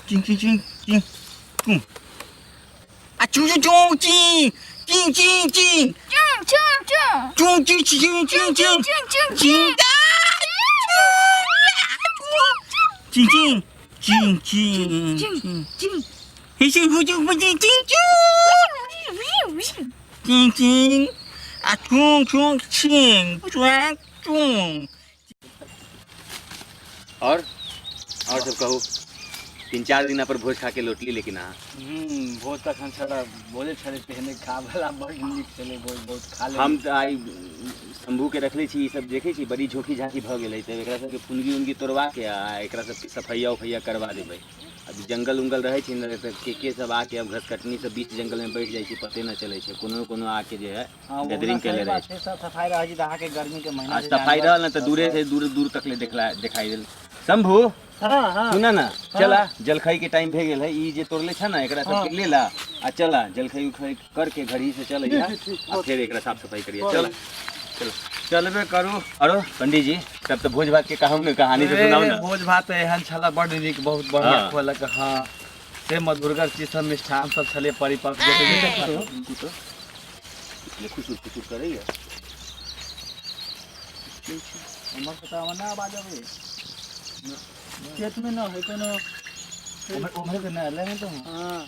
चिंग चिंग चिंग चिंग चुं आ चुं चुं चुं चिंग चिंग चिंग चिंग चुं चुं चुं चुं चिंग चिंग चिंग चिंग चुं चुं चिंग चिंग चिंग चिंग चिंग चिंग चिंग हे चिंग चिंग चिंग चिंग चिंग चिंग चिंग आ चुं चुं चिंग चुं चुं। और सब कहू, 3-4 दिना पर भोज खा के लौटली, लेकिन अहाँ भोज तखन छलै, भोजे छलै तेहने खावला, बड़ नीक छलै भोज, बहुत खा लेली। हम तऽ आइ शंभू के रखले छी, ई सब देखै छी बड़ी झोंकी झाँकी भऽ गेलै, तऽ एकरा सबके फुनगी उनगी तोड़वा के आ एकरा सबके सफैया उफैया करवा देबै। अभी जंगल उंगल रहै छै ने, तऽ के सब आके अब घसकटनी सब बीच जंगल में बैठ जाइ छै, पते न चलै छै, कोनो कोनो आके जे है हँ, गैदरिंग ओना केले सही रहै बात छै। छै, सब सफाइ रहै छै तऽ अहाँके गर्मी के महीना आ छै, सफाइ जानवर रहल ने तऽ दूरे से दूर दूर तक ले देखला देखाई देल। शंभू, हँ हँ सुन ना, चला जलखई के टाइम भे गेल है, ई जे तोड़ले छ ना एकरा सबके ले ला आ चला जलखई उखई करके घर ही से चल अइहा आ फेर एकरा साफ सफाई करिया। चला चलो चलबे करू। अरो पंडित जी, तब तऽ भोज भात के कहू ने, कहानी तो सुनाउ ना। भोज भात एहन छला बड नीक, बहुत बढ़िया हाँ। खुएलक। हँ से मधुरगर चीज सब, मिष्ठान सब छलै परिपक्व। तो खुशुर खुशुर करैया। उम्हर से तऽ ना आवाज अबै। खेत में न है कोनो। उम्हर उम्हर के ना एलै हन तऽ। हाँ,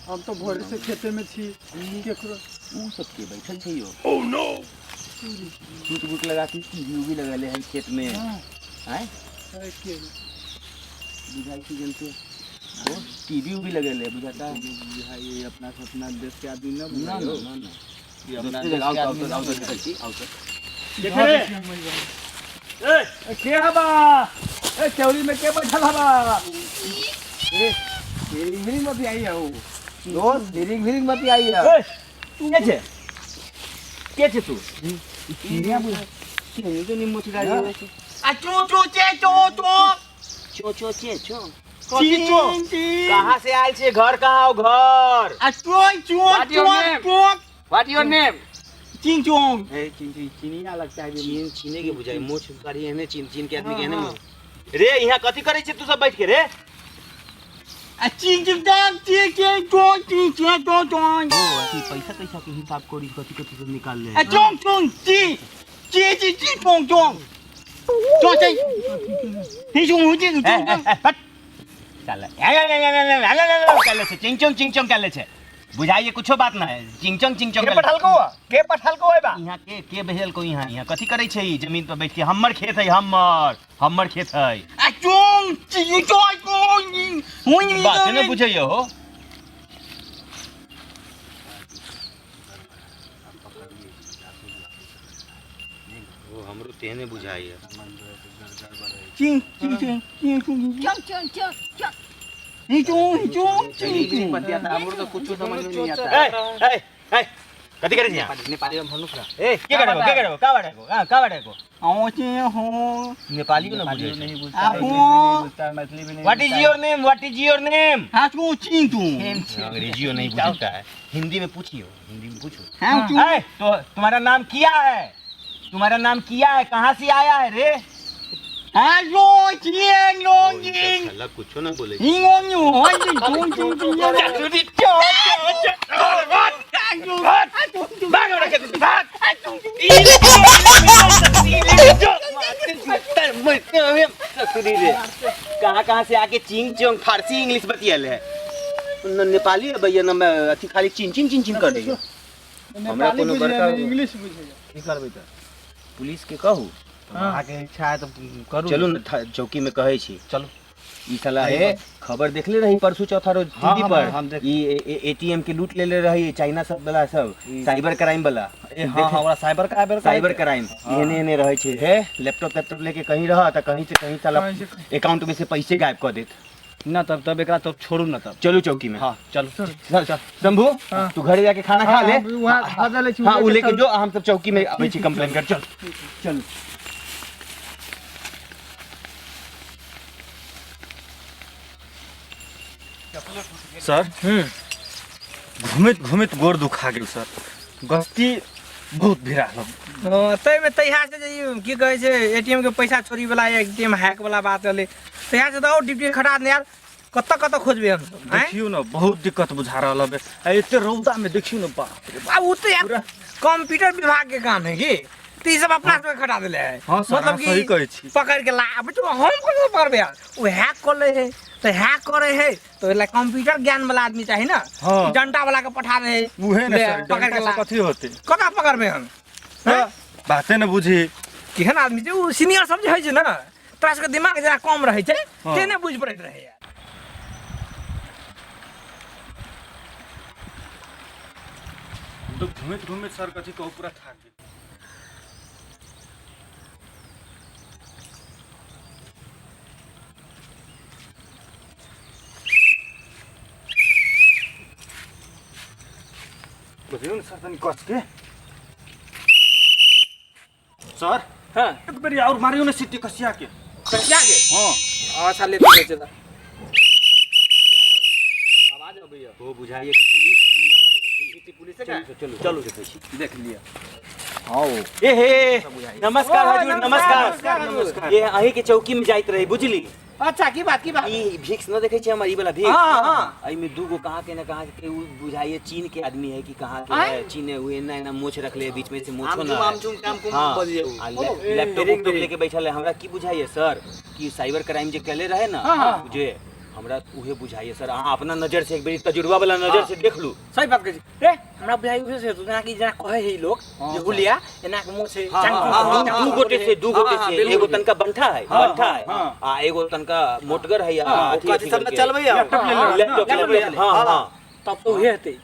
हम तो भोरे से खेते में छी, केकरो ऊ सब के बैठल छै यो? ओह नो, सूट बूट लगा के टीवी उवी लगले है खेत में। आय के बुझाई छै जनते वो टीवी उवी लगले है, बुझाता है। ये अपना से अपना देश के आदमी न ना बुझाइयो। ना ना ना, ये अपना दोस्ती देश जगह आओ के तो आदमी आओ न तो बुझाइयो। देखै छी, आओ तो। देखे रे ए, के हबा? ए, चौरी में के बैठल हबा? ए, हिरिंग हिरिंग मत आई है दोस्त, हिरिंग हिरिंग मत आई है। ए, के छै, के छै तू? चिनिया बुझ चिनिया तो निम्मो छिड़ा छै। आ चू चू चे चो चो चो चो चे चो। चिंग चिंग। कहाँ से आयल छे? घर कहाँ हो घर? आ चो चो What your चो name? चो what your name? चिंग चोंग। ए, चिन चिन चिनिया लगता है। चीन चीने के बुझाई, मोछ दाढ़ी एहने चीन चीन के आदमी के एहने मुँह। रे यहाँ कथी करै छै तू सब बैठ के रे? आ चिंग चिंग चांग चिंग चिंग चो चिंग चे चो चो। ओ अथी पैसा तैसा के हिसाब करी, कथी कथी सब निकाल ले। आ चोंग चोंग ची ची ची ची चोंग चोंग चो चे ही चोंग हु चिंग चोंग चोंग। चल चल छै, चिंग चोंग चिंग चोंग कर ले छै, बुझाइए कुछो बात ना है, चिंग चोंग चिंग चोंग के पठालको के पठालको है बा? यहाँ के के भेजल को? यहाँ यहाँ कथी करै छै ई जमीन पर बैठ के? हमर खेत है, हमर हमर खेत है। आ चोंग चिंग चो चोंग हुई। बात ने बुझैयो हो। वो हमरो तेहने बुझाइए। चिंग चिंग चिंग चिंग चोंग चुं चुं चुं चुं ही चोंग ही चोंग चिंग चोंग। पतिया था, हमरो तो कुछ समझ में नहीं आता। ए ए ए, कथी करै छी यहाँ? नेपाली में भन्नु न। ए, के करबो, के करबो, का बाटे को? हां, का बाटे को? आओ चे हो। नेपाली को ना नेपाली बुझै नहीं छै। बुझता है, आपो। इंग्लिश भी नहीं बुझता है, मैथिली भी नहीं what is बुझता है। Your name, what is your name? हाँ चो चिंग चोंग। अंग्रेजियो नहीं बुझता है, हिंदी में पूछियो, हिंदी में पूछो। हाँ चो। ए, तो तुम्हारा नाम क्या है? तुम्हारा नाम क्या है? कहाँ से आया है रे? हाँ चो चिंग चोंग चिंग कुछो ना बोले। हिंग ओंग यू होई चिंग चोंग चिंग चिंग। भाग हमरा खेत से, भाग। ससुरी रे, कहाँ कहाँ से आके चिंग चोंग फारसी इंग्लिश बतियल है, न नेपाली है भैया न मैं अथी, खाली चिन चिन चिन चिन कर रही है। हमरा नेपाली कोनो बुझैया बड़का ने इंग्लिश बुझैया। की करबै तऽ? पुलिस के कहू। अहाँके इच्छा है तऽ करू। चलू ने, चौकी में कहै छी। चलू। ई साला हे खबर देखले रही परसों चौथा रोज हाँ, टीवी हम- पर। हम देख- ई एटीएम के लूट लेले रही चाइना सब वाला सब, साइबर क्राइम वाला। ए हाँ हाँ, ओकरा साइबर क्राइम। साइबर क्राइम एहने एहने रहै छै हे, लैपटॉप तैपटॉप लेके कहीं रह तऽ कहीं से कहीं साला कहीं से कहीं। अकाउंट में से पैसे गायब कऽ देत। ना तब तब एकरा तब छोड़ू ना तब। चलू चौकी में। हाँ चलू। चल चल शंभू, तू घरे जाके खाना खा ले। हाँ, वहाँ खा ले छी। हाँ, उ लेके जो, हम सब चौकी में आबै छी कंप्लेन कर। चल चल। सर, घुमैत घुमैत गोर दुखा गेल सर, गस्ती बहुत भिड़ा हँ, ताहिमे तहिया से जे ई की कहै छै एटीएम के पैसा चोरी वाला, एटीएम हैक वाला बात रहलै, तो यहाँ से तो और ड्यूटी खटा दे यार, कत्ता कत्ता खोजबे हम सब, आँय? देखियो न बहुत दिक्कत बुझा रहल हबे। आ एते रौदा में देखियो न बाप रे बाप। अब वो तो यार कंप्यूटर विभाग के काम है की, तो ई सब अपना सबके खटा देले है। हाँ सर, मतलब अहाँ कि सही कहै छी। पकड़ के ला, अब तो हम कोना पकड़बे यार, वो हैक कर ले है तो हैक करे है तो ला कंप्यूटर ज्ञान वाला आदमी चाहिए ना। हाँ। डंडा वाला के पठा दे है। उहे ने ले, सर, पकड़ के डंडा से ला। कथी होते? कता पकड़बे हम? हैं? बाते न बुझी। केहन आदमी छै उ सीनियर सब जे होइ छै ना, तोरा सबके दिमाग जरा कम रहै छै, हाँ। ते ने बुझि पड़ैत रहै यार। तो घूमैत घूमैत सर कथी कहू पूरा थाक गेल। बुझियौ ने सर तनी कस के। सर हाँ। एक बेरी और मारियो ने सिटी कसिया के। कसिया के? हाँ। अच्छा ले तो चला। आवाज अबैया। ओ बुझाइए कि पुलिस पुलिस से का? चलू चलू देखै छी। देख लिया। हाँ। ए हे नमस्कार ओ, हजूर, नमस्कार। नमस्कार, नमस्कार। ये अहीं के चौकी में जाइत रही बुझली। अच्छा की बात की बात? ई भिक्स न देखै छी हमर ई वाला भिक्स? हाँ, हाँ। एहि में दूगो कहाँ के न कहाँ के उ बुझाइए चीन के आदमी है कि कहाँ के आँय? है, चीन है, उ एना एना मोछ रखले है, बीच में से मोछो आम न चुम, है। आम चुम, आम कुम हाँ, बजिए उ। आ लैपटॉप उपटॉप लेके बैठल है। हमरा की बुझाइए सर कि साइबर क्राइम जे केले रहे ना, हाँ, हाँ। जे हमरा उहे बुझाइए सर, अहाँ अपना नजर से एक बेरी तजुर्बा वाला नजर से देख लू। सही बात कहै छी रे, हमरा बुझाइ उहे से जेना कि जेना कहै है लोग जे हुलिया एना के मुँह से हाँ, चांग हाँ, चुंग हाँ, चांग दू गोटे से, दू गोटे हाँ, से, बिल्कुल। एगो तनका बंठा है, बंठा है, हाँ। आ एगो तनका मोटगर है, आ हाँ, अथी कथी अथी सब न करके। चलबै आब। लैपटॉप ले लेबै। लैपटॉप लैपटॉप ले ले लेबै। हाँ, हाँ। तब तो उहे हेतै।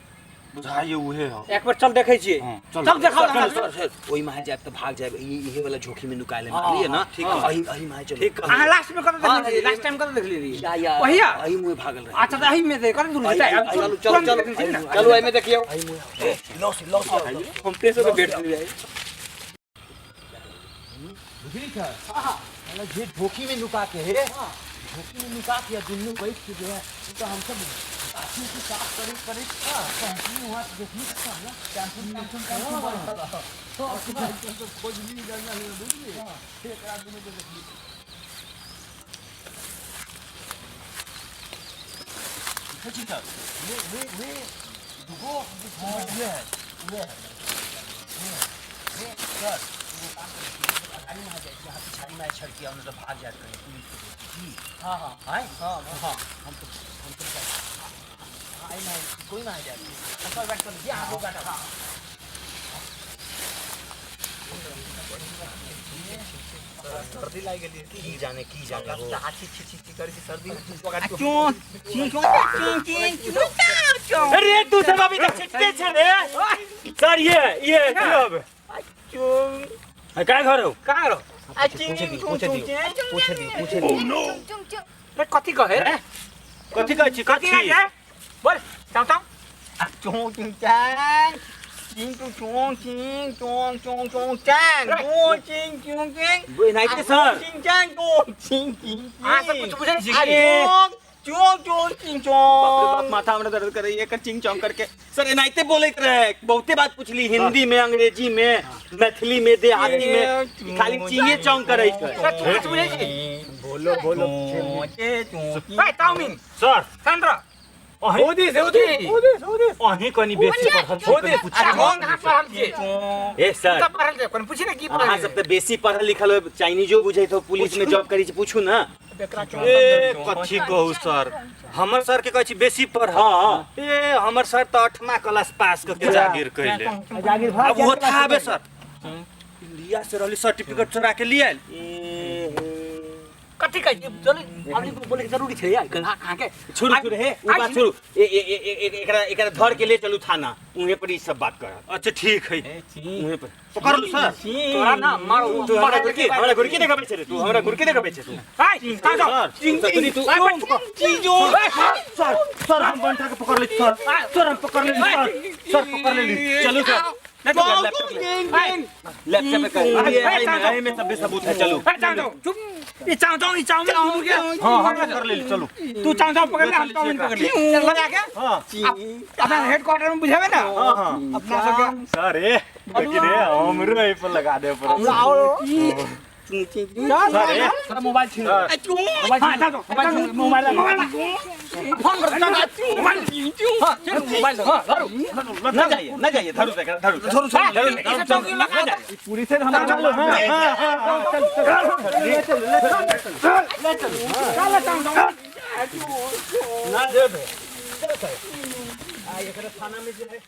बुझाइए उहे हो। एक बार चल देखै छियै। हाँ, चल। चल देखाउ सर, हमरा। सर, सर, ओहि माहे जायब तऽ भाग जायब, ई इहे वाला झोंकी में नुकायल है, मानलियै ना? ठीक अही अही माहे चलू। ठीक। अहाँ लास्ट में कतऽ हाँ, देखले रहियै? लास्ट टाइम कतऽ देखले रहियै? या, या, ओहिया? अही मुहे भागल रहे। अच्छा तऽ एही में दे, कतऽ दूर अही- जेतै? अही- चलू चलू तुरंत चलू देखै छियै ने। चलू एहिमे देखियौ। लौ से, लौ से, हम प्रेसो के बैठ जाइ। बुझली सर? साला जे झोंकी में नुका के है, झोंकी में नुका के आ दुनू बैठ के जो है, उ तऽ हमसब अथी उथी साफ करैत करैत पहुँचली वहाँ से देखली तऽ साला टेम्पू टेम्पू टेम्पू बढ़ल। देखै छी सर, वे वे वे दुगो उहे है, उहे है। वे सर, एगो काम करै छी, अगाड़ी में आ जाइ छी, अहाँ पिछाड़ी में छड़की आउ ने तऽ भाग जायत कहीं पुलिस के देख के। की? हाँ हाँ आँय? हाँ हाँ, हम तो हम तो जाइ छी। हाँ, एहिमे कोइ ना जायत। सब बैठ कर लीजिए, हाँ, बैठ हाँ। सर्दी लागि गेली। की जाने की जाने हो। हाथी छी छी छी करै छी सर्दी। चों चीं चों चीं चीं चों चों। अरे तू सब अभी तक छिटते छे रे। सर ये ये की होबे? चों काय घर हो? कहाँ रहो? आ चीं पूछे दियौ, चों पूछे चों दियौ, चीं। पूछे दियौ, पूछे दियौ। चुम चुम रे कथी कहे रे? कथी कहै छी? कथी कथी? कहे? बोल चाव चाव। आ चों चीं चांग चीं चों चों चीं चों चों चों चांग चों चीं चों चीं। एनाहिते सर। चीं चांग चों चीं चीं। अहाँ सब कुछ बुझै छी? अरे। चों चों चीं चों। बाप रे बाप, माथा हमरा दर्द करैया एकर चिंग चौंग करके। सर एनाहिते बोलैत रहे, बहुते बात पूछली, हिंदी में, अंग्रेजी में, मैथिली में, देहाती में, खाली चिंगे चौंग करै छै। सर तू कुछ बुझै छी? बोलो बोलो। भाई चाउमीन सर संतरा अहीं ओदी से ओदी ओदी अहीं कनी बेसी पढ़ल छी, कनी अरे पूछियौ। हम कहाँ पढ़ल छियै? ए सर, कतऽ पढ़ल छियै? कनी पूछि ने की पढ़ल अहाँ सब तऽ बेसी पढ़ल लिखल हो, चाइनीजो बुझैत हो, पुलिस में जॉब करै छी, पूछू ना। ए कथी कहू सर, हमर सर के कहै छी बेसी पढ़। हाँ। ए हमर सर तऽ 8मा क्लास पास क के जागीर कैले। जागीर अब ओहो था आबे सर। इंडिया से रहली सर्टिफिकेट चोरा के लिए आयल। कथी कहै छियै? चलू अभी बोले के जरूरी छै यार, कहाँ के छोड़ू छोड़ू हे, उ बात छोड़ू। ए ए ए ए एकरा एकरा धर के ले चलू थाना, उहे पर ई सब बात करब। अच्छा ठीक है, उहे पर पकड़ लू सर। तोरा ना मारो। तू हमरा गुड़की, हमरा गुड़की देखबै छै रे, तू हमरा गुड़की देखबै छै तू। हाय कहाँ जाओ? सर, तू सर सर हम बंठा के पकड़ ली सर, सर हम पकड़ लेली सर, सर पकड़ लेली। चलू सर, लैपटॉप पे कर, एहि में सब सबूत है, चलू। चुप, ई चाव चाव ई चाउमीन घूम के। हाँ हम पकड़ लेली, चलू। तू चाव चाव पकड़ ले, हम चाउमीन पकड़ ले। लगा के हाँ अपना हेडक्वार्टर में बुझेबे ना। हाँ हाँ अपना सबके सर ए लेकिन ए हमरो एहि पर लगा दे पर। हमरा आओ। सर मोबाइल छीन मोबाइल मोबाइल फोन कर मोबाइल मोबाइल हां ना जाइए ना जाइए धरू धरू धरू धरू पूरी से हम चलो हां हां चल चल ले चल ले चल चल चल ना देबे आ एकरा थाना में जे है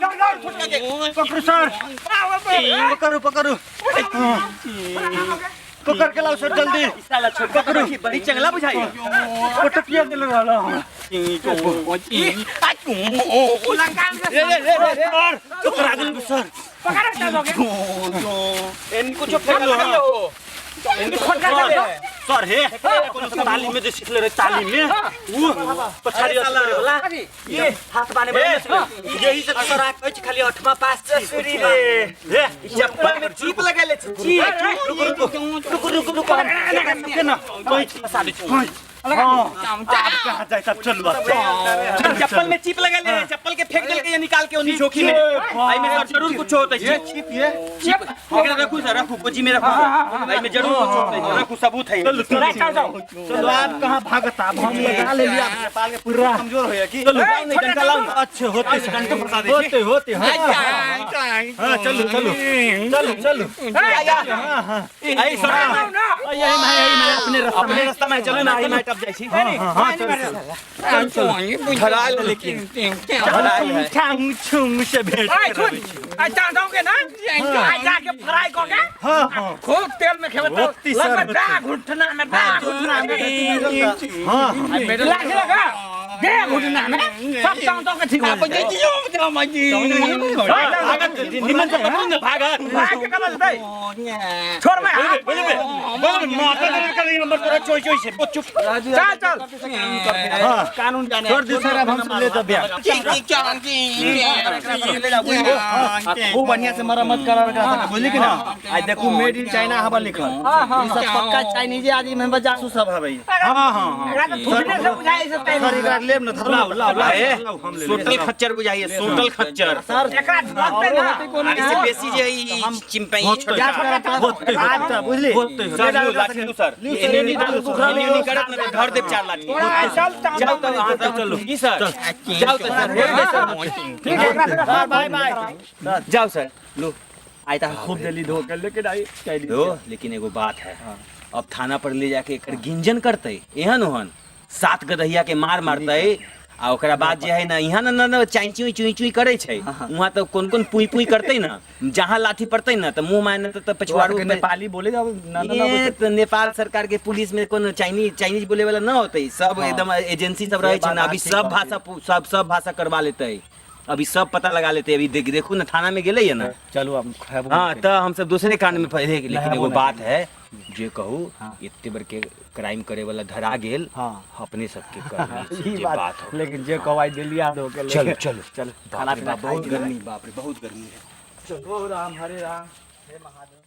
पकड़ू सर पकड़ू पकड़ू पकड़ के लाओ सर जल्दी साला छोटका पकड़ू बड़ी चंगला बुझाई पटकिया दिल रहला सर पकड़ा गेल सर इनको जो फेंक लो इनको फटका दे सर हे कोनो ताली में जे सिखले रहे ताली में उ पछाड़ी असर वाला ये हाथ बाने वाला यही से सर आ कहै छी खाली 8वां पास छी रे हे चप्पल में चीप लगा ले छी रुको रुको रुको रुको रुको के ना कहै छी फसा दे छी हां आप कहां जाय सब चलू चप्पल में चीप लगा ले चप्पल के फेंक देल के निकाल के ओनी झोंकी में आई में सर जरूर कुछ होत है चीप ये चीप एकरा रखू सर रखू गोजी में रखू आई में जरूर कुछ होत है रखू सबूत है चलू चलू चलू आप कहां भागता अब हम लगा ले लिया नेपाल के पूरा कमजोर होया की चलू नहीं डंडा लाओ ना अच्छे होते होते होते हां हां चलू चलू चलू चलू हां हां आई सर यही मैं यही मैं अपने रास्ता अपने रास्ता में चलो ना आई मैं टप जाई छी हां हां चल चल धराल लेकिन धराल है छांग छुंग से भेंट करबै छी। आ चांदो के ना आ जाके फ्राई क के हां हां खूब तेल में खेबे तो होती सर, लगबे दा घुटना में दा घुटना में हां हां लागे लगा दे घुटना में सब चांदो के ठीक हो जाई भागत निमन से पकड़ू ने भागत भाग के कमल दे छोड़ मैं हाथ बोले बे बोले माता दे कर नंबर तोरा चोई चोई से चुप चल चल हां कानून जाने छोड़ दे सर अब हम ले जब खूब बढ़िया से मरम्मत करा रखा बुझली कि ना आ देखू मेड इन चाइना हवा लिखल ई सब पक्का चाइनीज आदमी में जासूस सब हवे हां हां हां एकरा तो थुकने से बुझाई से सर एकरा लेब ना धरू लाओ लाओ लाओ हम ले सोटल खच्चर बुझाइए सोटल खच्चर सर एकरा लगते ना इससे बेसी जे ई चिंपाई छोटा होते अच्छा बुझली होते सर लो लाठी लो सर एने नहीं एने नहीं करत ना धर देब चार लाठी चल चल जाओ तो हां तब चलो की सर जाओ तो सर हो गए सर ठीक है एकरा सर बाय बाय जाओ सर लो आई त खूब जल्दी धो के लेके आई चाइनीज लो लेकिन एगो बात है अब थाना पर ले जाके एकर गिंजन करते एहन ओहन सात गदहिया के मार मारते आ ओकरा बाद जे है ना यहाँ ना ना ना चाई चुई चुई चुई करे छै वहाँ तो कोन कोन पुई पुई करते ना जहाँ लाठी पड़ते ना तो मुंह मारने तो पछुआरू पे- नेपाली बोले जाओ ना ना ना ये तो नेपाल सरकार के पुलिस में कोनो चाइनीज चाइनीज बोले वाला ना होते सब एकदम एजेंसी सब रहे छै ना अभी सब भाषा सब सब भाषा करवा लेते अभी सब पता लगा लेते अभी देख देखू ना थाना में गेले है ना चलो अब खाबो हाँ तो हम सब दूसरे कांड में फंसे लेकिन एगो बात है जे कहू इतने बड़ के क्राइम करे वाला धरा गेल हाँ। अपने सबके कर ई जे बात हो लेकिन जे कहवाई दिल्ली याद हो के चलो चलो चल बाप रे बाप, बहुत गर्मी बाप रे बहुत गर्मी है चलो राम हरे राम हे महादेव।